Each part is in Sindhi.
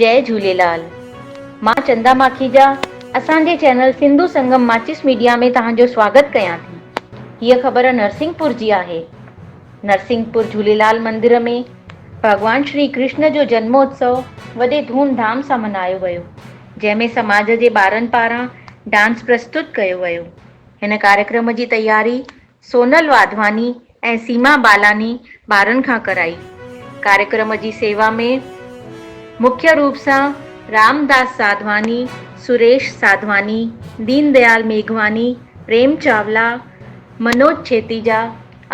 جئي جهوليلال مان چندا ماکيجا اسان جي چينل سنڌو سنگم ماچيس ميڊيا ۾ توهان جو سواگت ڪيان ٿي هيء خبر نرسنگهپور جي آهي نرسنگهپور جهوليلال مندر ۾ ڀڳوان شري ڪرشن جو جنموتسو وڏي ڌوم ڌام سان منايو ويو جنهن ۾ سماج جي ٻارن پاران ڊانس پرستت ڪيو ويو هن ڪاريڪرم جي تياري سونل واڌواني ۽ سيما بالاڻي ٻارن کان ڪرائي. ڪاريڪرم جي سيوا ۾ مکيه روپ سان رامداس ساڌواني، سريش ساڌواني، دين ديال ميگهواني، پريم چاولا، منوج ڇيتيجا،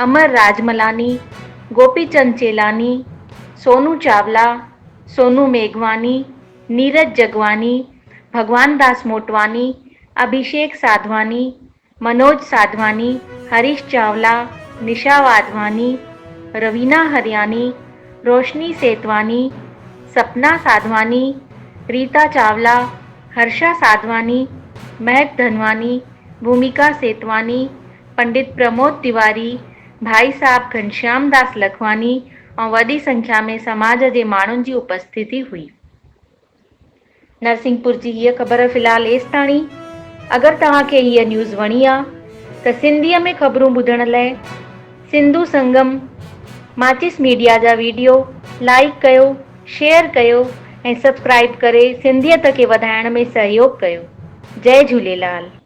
امر راجملاني، گوپي چند چيلاني، سونو چاولا، سونو ميگهواني، نيرج جڳواني، ڀڳوان داس موٽواني، اڀيشيڪ ساڌواني، منوج ساڌواني، هريش چاولا، نشا واڌواني، روينا هرياني، روشني سيتواني، سپنا ساڌواني، ريتا چاولا، هرشا ساڌواني، مهڪ ڌنواني، ڀوميڪا سيتواني، پنڊت پرمود تيواري، ڀائي صاحب گهنشيام داس لکواني ۽ وڏي سنکيا ۾ سماج جي ماڻهن جي اپسٿتي هئي. نرسنگهپور جي هيء خبر في الحال ايستاڻي. اگر توهان کي هيء نيوز وڻي آ ته سنڌيء ۾ خبرون ٻڌڻ لئه سنڌو سنگم ماچيس ميڊيا جا ويڊيو لائيڪ ڪيو، شيئر ڪيو ۽ سبسڪرائيب ڪري سنڌيت کي وڌائڻ ۾ سهيوڳ ڪيو. جئي جهوليلال.